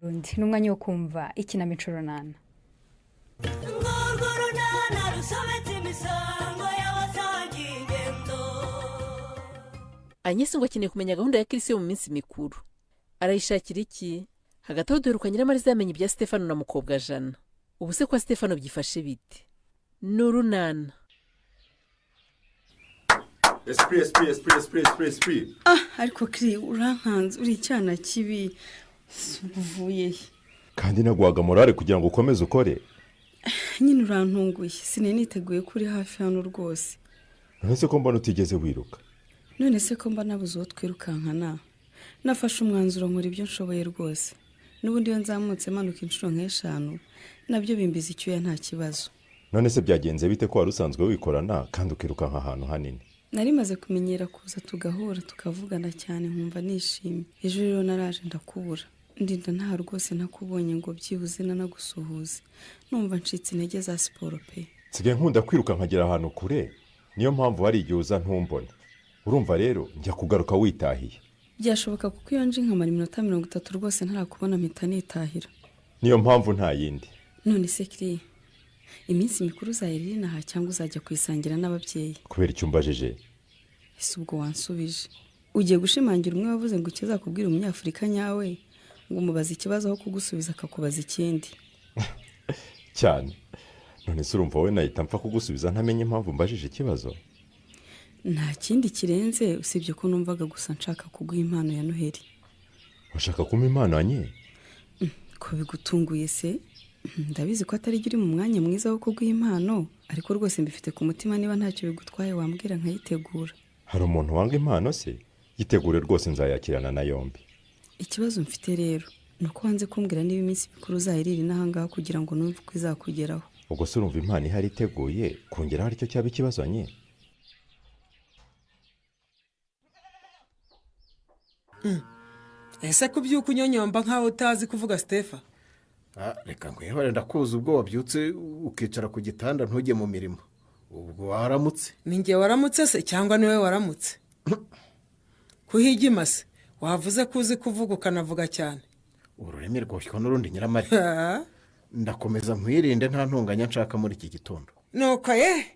Burundi ni umwanya wo kumva ikinamico Runana. Ngurwo runana rusobetse imisango y'abasangiye ingendo. Anyesi ngo akeneye kumenya gahunda ya Kirisi yo mu minsi mikuru. Arayishakira iki? Hagati aho duheruka, Nyiramariza yamenye ibya Stefano na Mukobwa Jana. Ubu se kwa Stefano byifashe bite? Ni Urunana. Esprit, esprit, esprit, esprit, esprit, esprit. Ah, ariko Kiri, urankanze, uri icyana kibi. Uvuye he? Kandi naguhaga morale kugira ngo ukomeze ukore. Nyine urantunguye, sinari niteguye ko uri hafi hano rwose. None se ko mbona utigeze wiruka? None se ko mba nabuze uwo twirukankana? Nafashe umwanzuro, nkora ibyo nshoboye rwose. N'ubundi iyo nzamutse manuka inshuro nk'eshanu, nabyo bimbiza icyuya, nta kibazo. None se byagenze bite ko wari usanzwe wikorana kandi ukirukanka ahantu hanini? Nari maze kumenyera kuza tugahura, tukavugana cyane, nkumva nishimye. Ejo rero naraje ndakubura, ndinda nta rwose ntakubonye ngo byibuze nanagusuhuze, numva ncitse intege za siporo pe. Nsigaye nkunda kwiruka nkagera ahantu kure, niyo mpamvu hari igihe uza ntumbone. Urumva rero njya kugaruka witahiye. Byashoboka, kuko iyo nje nkamara iminota 30 rwose ntarakubona, mpita nitahira. Niyo mpamvu, nta yindi. None se Kiriya, iminsi mikuru uzayirira inaha cyangwa uzajya kuyisangira n'ababyeyi? Kubera icyo umbajije? Ese ubwo wansubije? Ugiye gushimangira umwe wavuze ngo ikizakubwira Umunyafurika nyawe, ngo umubaze ikibazo, aho kugusubiza akakubaza ikindi. Cyane. None se urumva wowe nahita mpfa kugusubiza ntamenye impamvu mbajije ikibazo? Nta kindi kirenze usibye ko numvaga gusa nshaka kuguha impano ya Noheli. Ushaka kumpa impano nye? Ko bigutunguye se? Ndabizi ko atari uri mu mwanya mwiza wo kuguha impano, ariko rwose mbifite ku mutima. Niba ntacyo bigutwaye wambwira nkayitegura. Hari umuntu wanga impano se? Yitegure rwose, nzayakirana na yombi. Ikibazo mfite rero ni uko wanze kumbwira niba iminsi mikuru uzayirira inaha ngaha, kugira ngo numve uko izakugeraho. Ubwo se urumva impano ihari iteguye, kongeraho aricyo cyaba ikibazo nye? Ese kubyuka unyonyomba nkaho utazi kuvuga, Sitefa? Ah, reka nkwihore, ndakuzi. Ubwo wabyutse ukicara ku gitanda ntujye mu mirimo, ubwo waramutse. Ni njye waramutse se cyangwa niwe waramutse? Kuhigima se wavuze ko uzi kuvuga ukanavuga cyane? Ururimi rwoshywa n'urundi, Nyiramari. Ah, Ndakomeza nkwirinde, nta ntonganya nshaka muri iki gitondo. Nuko ye,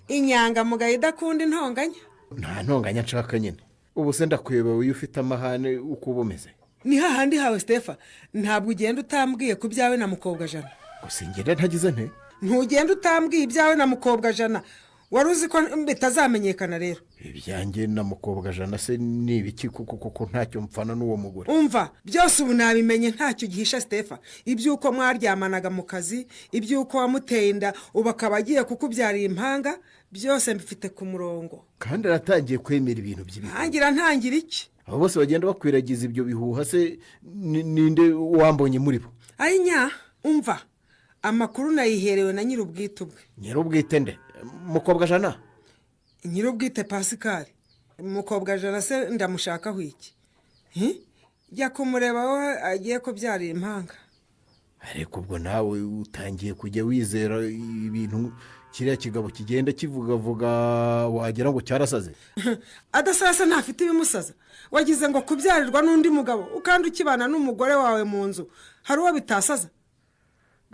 inyangamugayo idakunda intonganya. Nta ntonganya nshaka nyine. Ubu se ndakuyobewe iyo ufite amahane uko uba umeze? Ni hahandi hawe, Sitefa. Ntabwo ugenda utambwiye ku byawe na Mukobwa Jana. Gusa ngenda ntagize nte? Ntugenda utambwiye ibyawe na Mukobwa Jana. Wari uzi ko bitazamenyekana rero? Ibyanjye na Mukobwa Jana se ni ibiki, kuko ntacyo mpfana n'uwo mugore? Umva, byose ubu nabimenye, ntacyo gihisha, Sitefa. Iby'uko mwaryamanaga mu kazi, iby'uko wamuteye inda, ubu akaba agiye kukubyarira impanga, byose mbifite ku murongo. Kandi aratangiye kwemera ibintu by'ibihuha. Ntangira ntangira iki? Abo bose bagenda bakwiragiza ibyo bihuha se ninde wambonye muri bo? Ayinya, umva, amakuru nayiherewe na nyir'ubwite ubwe. Nyir'ubwite nde? Mukobwa Jana? Nyir'ubwite Pasikari. Mukobwa Jana se ndamushakaho iki? Hi? Jya kumureba wowe, agiye kubyarira impanga. Ariko ubwo nawe utangiye kujya wizera ibintu kiriya kigabo kigenda kivugavuga, wagira ngo cyarasaze. Adasasa ntafite ibimusaza. Wagize ngo kubyarirwa n'undi mugabo ukandi ukibana n'umugore wawe mu nzu, hari uwo bitasaza?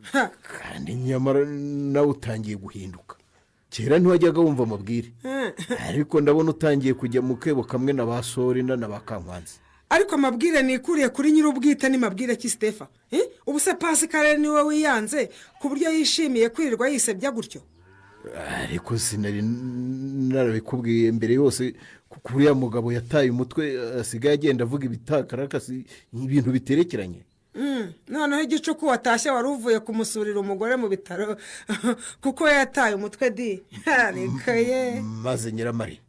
Ha! Kandi nyamara nawe utangiye guhinduka. Kera ntiwajyaga wumva amabwire, ariko ndabona utangiye kujya mu kebo kamwe na ba Sorinda na ba Kankwanzi. Ariko amabwire nikuriye kuri nyir'ubwite ni mabwire ki, Sitefa? Eh? Ubu se Pasikare niwe wiyanze ku buryo yishimiye kwirirwa yisebya gutyo? Ariko sinari narabikubwiye mbere yose kuko uriya mugabo yataye umutwe, asigaye agenda avuga ibitakarakasi, ibintu biterekeranye. Noneho igicuku watashye wari uvuye kumusurira umugore mu bitaro, kuko yataye umutwe di. Ariko ye! Maze Nyiramari.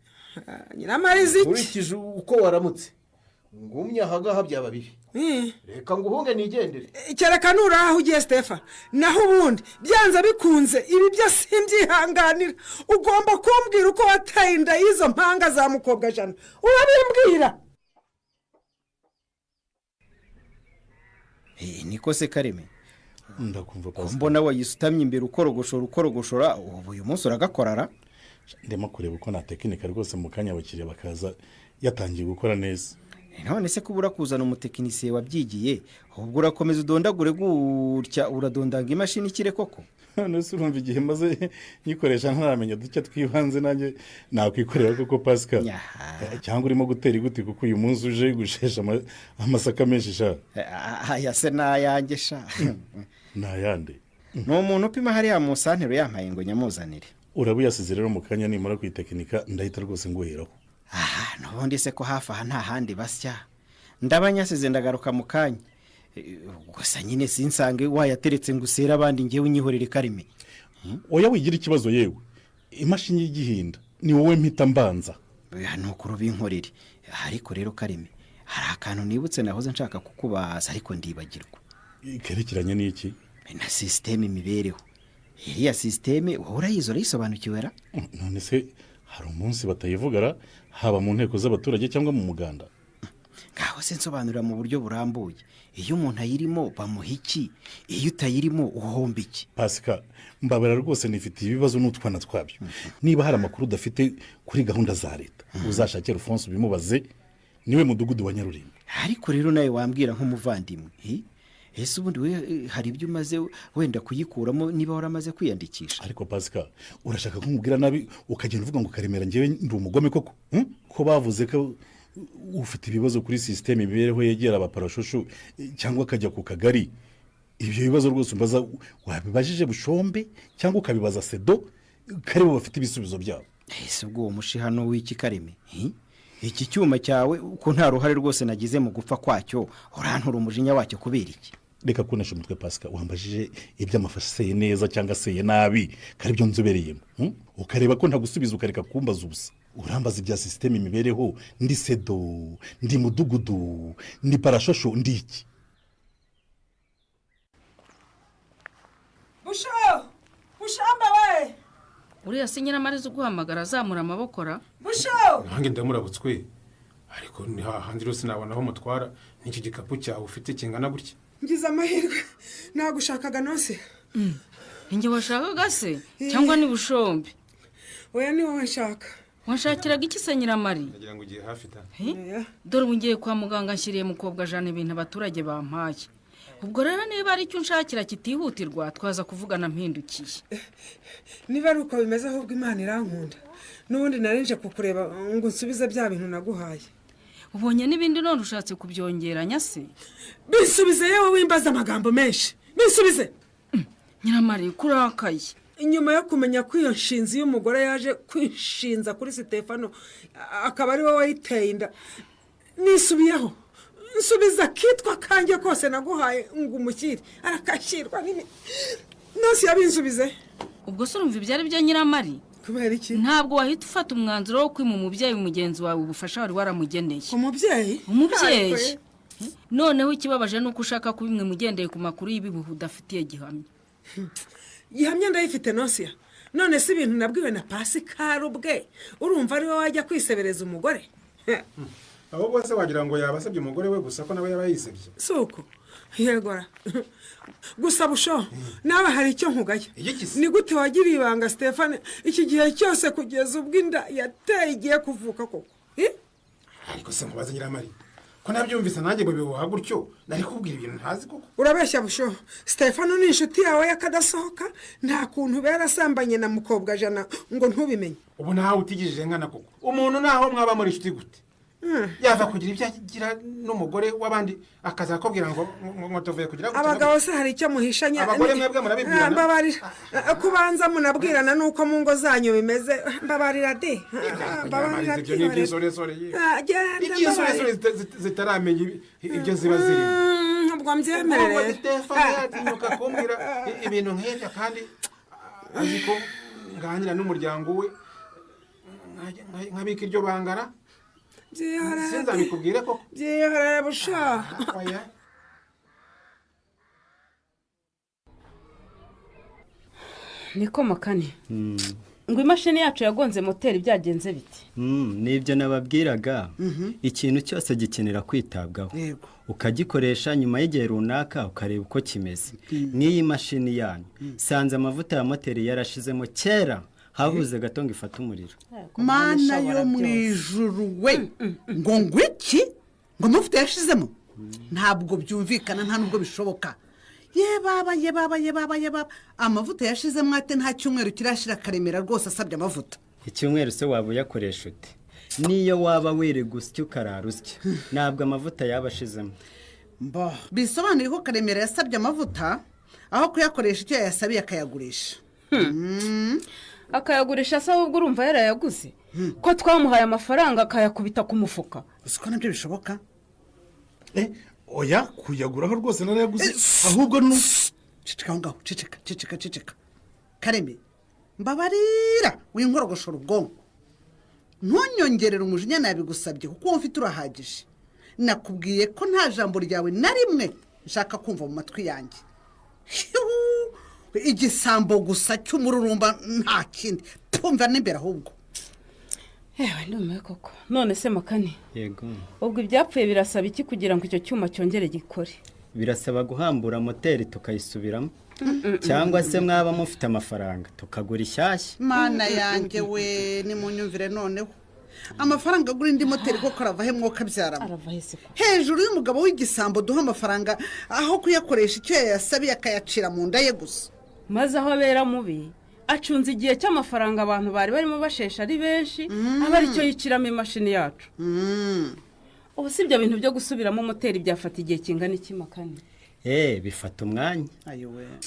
Nyiramariza iki? Nkurikije uko waramutse, ngumye ahangaha byaba bibi. Reka nguhunge nigendere. Kereka nuraho ugiye, Sitefa. Naho ubundi byanze bikunze ibi byo simbyihanganira. Ugomba kumbwira uko wateye inda y'izo mpanga za Mukobwa Jana, urabimbwira. Niko se Kareme? Ndakumva. Ko mbona wayisutamye imbere ukorogoshora ukorogoshora, ubu uyu munsi uragakorara? Ndimo kureba uko natekinika rwose, mu kanya abakiriya bakaza yatangiye gukora neza. None se kubura kuzana umutekinisiye wabyigiye, ubwo urakomeza udondagure gutya, uradondanga imashini ikire koko? None se urumva igihe maze nyikoresha ntaramenya duke twibanze, nanjye nakwikorera koko, Pascal? Cyangwa urimo gutera iguti kuko uyu munsi uje gushesha amasaka menshi sha? Aya se ni ayanjye sha? Ni ayande? Ni umuntu upima hariya mu santero, yampaye ngo nyamuzanire. Uraba uyasize rero, mu kanya nimara kuyitekinika ndahita rwose nguheraho. Aha n'ubundi se ko hafi aha nta handi basya, ndaba nyasize, ndagaruka mu kanya. Gusa nyine sinsange wayateretse ngo usere abandi, ngewe unyihorere, Karime. Oya, wigira ikibazo yewe, imashini y'igihinda ni wowe mpita mbanza. Ni ukuri ubinkorere. Ariko rero Karime, hari akantu nibutse nahoze nshaka kukubaza ariko ndibagirwa. Kerekeranye n'iki? Na sisiteme imibereho, iriya sisiteme wowe urayizi, urayisobanukiwe ra? None se hari umunsi batayivugara, haba mu nteko z'abaturage cyangwa mu muganda? Ngaho se nsobanurira mu buryo burambuye, iyo umuntu ayirimo bamuha iki, iyo utayirimo uhomba iki? Pasika, mbabara rwose, nifitiye ibibazo n'utwana twabyo. Niba hari amakuru udafite kuri gahunda za leta, uzashake Rufonse ubimubaze, niwe mudugudu wa Nyarurimbo. Ariko rero nawe wambwira nk'umuvandimwe, ese ubundi we hari ibyo umaze wenda kuyikuramo, niba waramaze kwiyandikisha? Ariko Pasika, urashaka kumubwira nabi ukagenda uvuga ngo Karemera ngewe ndi umugome koko? Ko bavuze ko ufite ibibazo kuri sisiteme imibereho yegera abaparashushu cyangwa akajya ku kagari, ibyo bibazo rwose umbaza wabibajije Bushombe cyangwa ukabibaza Sedo, karibo bafite ibisubizo byabo. Ese ubwo uwo mushihano w'iki, Kareme? Iki cyuma cyawe ko nta ruhare rwose nagize mu gupfa kwacyo, urantura umujinya wacyo kubera iki? Reka kunesha umutwe, Pasika. Wambajije iby'amafashi aseye neza cyangwa aseye nabi, kari byo nzobereyemo, Ukareba ko ntagusubiza, ukareka kumbaza ubusa. Urambaza ibya sisiteme imibereho, ndi sedo, ndi mudugudu, ndi parashosho, ndi iki? Busho, Bushamba we! Uriya si Nyiramariza uguhamagara azamura amaboko ra? Busho! Nanjye ndamurabutswe, ariko ni hahandi rero sinabona aho mutwara n'iki gikapu cyawe ufite kingana gutya. Ngize amahirwe, nagushakaga nose. Ninjye washakaga se cyangwa ni Bushombe? Oya, ni wowe nshaka. Wanshakiraga iki se, Nyiramari? Ndagira ngo ugiye hafi ta. Dore ubu ngiye kwa muganga, nshyiriye mukobwa jana ibintu abaturage bampaye. Ubwo rero niba ari icyo unshakira kitihutirwa, twaza kuvugana mpindukiye. Niba ari uko bimeze, ahubwo Imana irankunda, n'ubundi narinje kukureba ngo unsubize bya bintu naguhaye. Ubonye n'ibindi none ushatse kubyongeranya se? Bisubize yewe, wimbaza amagambo menshi, bisubize. Nyiramari, kurakaye? Nyuma yo kumenya ko iyo nshinzi y'umugore yaje kwishinza kuri Sitefano akaba ari wowe wayiteye inda, nisubiyeho, nsubiza akitwa kanjye kose naguhaye ngo umushyire, arakashyirwa nose yabinsubize. Ubwo se urumva ibyo ari byo, Nyiramari? Kubera iki? Ntabwo wahita ufata umwanzuro wo kwima umubyeyi mugenzi wawe ubufasha wari waramugeneye. Umubyeyi? Umubyeyi. Noneho ikibabaje ni uko ushaka kubimwe mugendeye ku makuru y'ibihuha udafitiye gihamya. Gihamya ndayifite, Nosiya. None si ibintu nabwiwe na Pasikari ubwe, urumva ari we wajya kwisebereza umugore? Ahubwo se wagira ngo yaba asabye umugore we gusa, ko nawe yaba yisebye? Si uko yegora gusa. Busho, nawe hari icyo nkugaya. Ni gute wagiriye ibanga Stefani iki gihe cyose kugeza ubwo inda yateye igiye kuvuka koko? Ariko se nkubaze, Nyiramari, ko nabyumvise nanjye bihuha gutyo, nari kubwira ibintu ntazi koko? Urabeshya, Busho. Stefano ni inshuti yawe y'akadasohoka, nta kuntu barasambanye na mukobwa jana ngo ntubimenye. Ubu nawe utigijije nkana koko, umuntu naho mwaba muri inshuti gute yava kugira ibyo agira n'umugore w'abandi akazakubwira ngo ngo tuvuye kugira gute? Abagabo se hari icyo muhishanya? Abagore mwebwe murabibwirana. Mbabarira, kubanza munabwirana nuko mu ngo zanyu bimeze. Mbabarira de, mbabarira. Ibyo ni iby'insoresore, iby'insoresore zitaramenya ibyo ziba zirimo. Ubwo mbyemerere. Stefano yatinyuka kumbwira ibintu nk'ibyo kandi azi ko nganira n'umuryango we, nkabika iryo bangara? Sinzabikubwire koko. Byihorere, Busha. Niko makane, ngo imashini yacu yagonze moteri, byagenze biti? Nibyo nababwiraga, ikintu cyose gikenera kwitabwaho, ukagikoresha nyuma y'igihe runaka ukareba uko kimeze. N'iyi mashini yanyu sanze amavuta ya moteri yarashizemo kera, habuze gato ngo ifate umuriro. Mana yo mu ijuru we! Ngo ngwiki? Ngo amavuta yashizemo? Ntabwo byumvikana, nta nubwo bishoboka. Ye baba, ye baba, ye baba, ye baba! Amavuta yashizemo ate? Nta cyumweru kirashira Karemera rwose asabye amavuta. Icyumweru se waba uyakoresha ute? Niyo waba wirirwa usya ukarara usya, ntabwo amavuta yaba ashizemo. Mbo bisobanuye ko Karemera yasabye amavuta, aho kuyakoresha icyo yayasabiye akayagurisha. Akayagurisha se? Ahubwo urumva yarayaguze, ko twamuhaye amafaranga akayakubita ku mufuka? Uzi ko nabyo bishoboka? Oya, kuyaguraho rwose narayaguze, ahubwo ni Ceceka aho ngaho, ceceka, ceceka, ceceka! Kareme, mbabarira winkorogoshora ubwonko, ntunyongerere umujinya, nabigusabye, kuko uwo mfite urahagije. Nakubwiye ko nta jambo ryawe na rimwe nshaka kumva mu matwi yanjye. Hihu! Igisambo gusa cy'umururumba, nta kindi tumva n'imbere ahubwo. Yewe, ndumiwe koko! None se makani? Yego. Ubwo ibyapfuye birasaba iki kugira ngo icyo cyuma cyongere gikore? Birasaba guhambura moteri tukayisubiramo, cyangwa se mwaba mufite amafaranga tukagura ishyashya. Mana yanjye we! Nimunyumvire noneho, amafaranga agura indi moteri koko arava he? Mwuka abyaramo hejuru y'umugabo w'igisambo duha amafaranga, aho kuyakoresha icyo yayasabiye akayacira mu nda ye gusa. Maze aho abera mubi, acunze igihe cy'amafaranga abantu bari barimo bashesha ari benshi, aba aricyo yiciramo imashini yacu. Ubu si ibyo bintu byo gusubiramo moteri byafata igihe kingana iki, makani? Eee, bifata umwanya.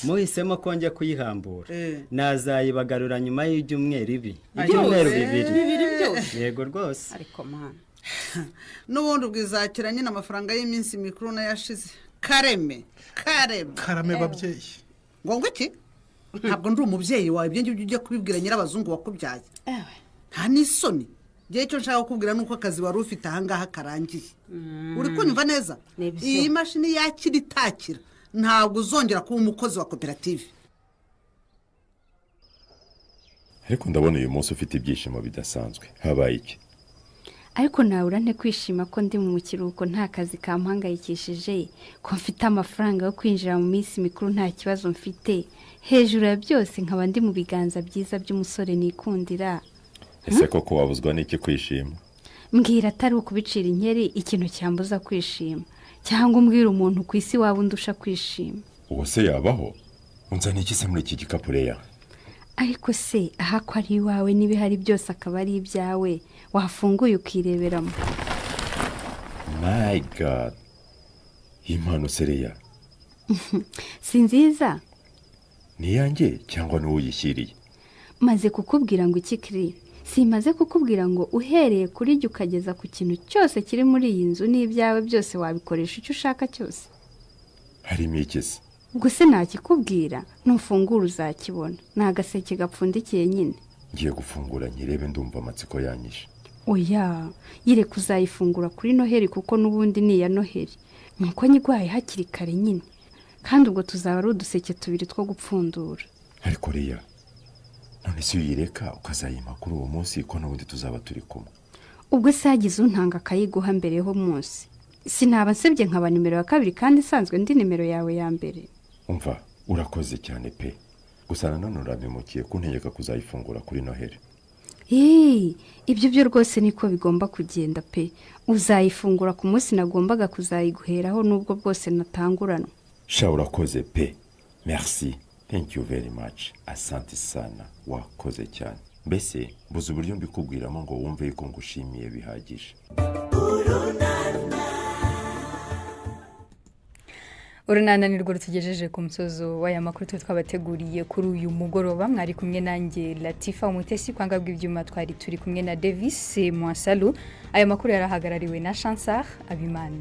Muhisemo ko njya kuyihambura, nazayibagarura nyuma y'ibyumweru ibi, ibyumweru 2. 2 byose? Yego rwose. Ariko mana! N'ubundi ubwizakira nyine, amafaranga y'iminsi mikuru nayo yashize. Kareme, Kareme! Karame, babyeyi. Ngo iki? Ntabwo ndi umubyeyi wawe, ibyo ngibyo ujya kubibwira nyirabazungu wakubyaye. Nta n'isoni! Ngewe icyo nshaka kukubwira ni uko akazi wari ufite ahangaha karangiye. Uri kunyumva neza? Iyi mashini yakira itakira, ntabwo uzongera kuba umukozi wa koperative. Ariko ndabona uyu munsi ufite ibyishimo bidasanzwe, habaye iki? Ariko nabura nte kwishima ko ndi mu kiruhuko, nta kazi kampangayikishije, ko mfite amafaranga yo kwinjira mu minsi mikuru nta kibazo mfite, hejuru ya byose nkaba ndi mu biganza byiza by'umusore nikundira? Ese koko wabuzwa n'iki kwishima? Mbwira, atari ukubicira inkeri, ikintu cyambuza kwishima, cyangwa umbwira umuntu ku isi waba undusha kwishima. Uwo se yabaho? Unzaniye iki se muri iki gikapu, Reya? Ariko se aha ko ari iwawe, n'ibihari byose akaba ari ibyawe, wafunguye ukireberamo? My God, iyi mpano se, Reya? Si nziza? Ni iyanjye cyangwa ni uyishyiriye? Maze kukubwira ngo iki, kiri? Simaze kukubwira ngo uhereye kuri jye ukageza ku kintu cyose kiri muri iyi nzu n'ibyawe byose, wabikoresha icyo ushaka cyose? Harimo iki se? Ubwo se nakikubwira? Nufungura uzakibona, ni agaseke gapfundikiye nyine. Ngiye gufungura nyirebe, ndumva amatsiko yanyishe. Oya, yireka, uzayifungura kuri Noheli, kuko n'ubundi ni iya Noheli, nuko nyigwaye hakiri kare nyine. Kandi ubwo tuzaba ari uduseke tubiri two gupfundura. Ariko Reya, none se uyireka ukazayima kuri uwo munsi, ko n'ubundi tuzaba turi kumwe? Ubwo se hagize untanga akayiguha mbere ho munsi, sinaba nsebye nkaba nimero ya kabiri kandi isanzwe ndi nimero yawe ya mbere? Umva, urakoze cyane pe! Gusa nanone urampemukiye kuntegeka kuzayifungura kuri Noheli. Eee, ibyo byo rwose niko bigomba kugenda pe! Uzayifungura ku munsi nagombaga kuzayiguheraho, nubwo bwose natanguranwa. Sha, urakoze pe! Merci, thank you very much, asante sana, wakoze cyane. Mbese mbuze uburyo mbikubwiramo ngo wumve yuko ngushimiye bihagije. Urunana ni rwo rutugejeje ku musozo w'aya makuru twe twabateguriye kuri uyu mugoroba. Mwari kumwe nanjye Latifa Umutesi, kwanga bw'ibyuma twari turi kumwe na Davis Mwansalu. Aya makuru yarahagarariwe na Chansar Abimana.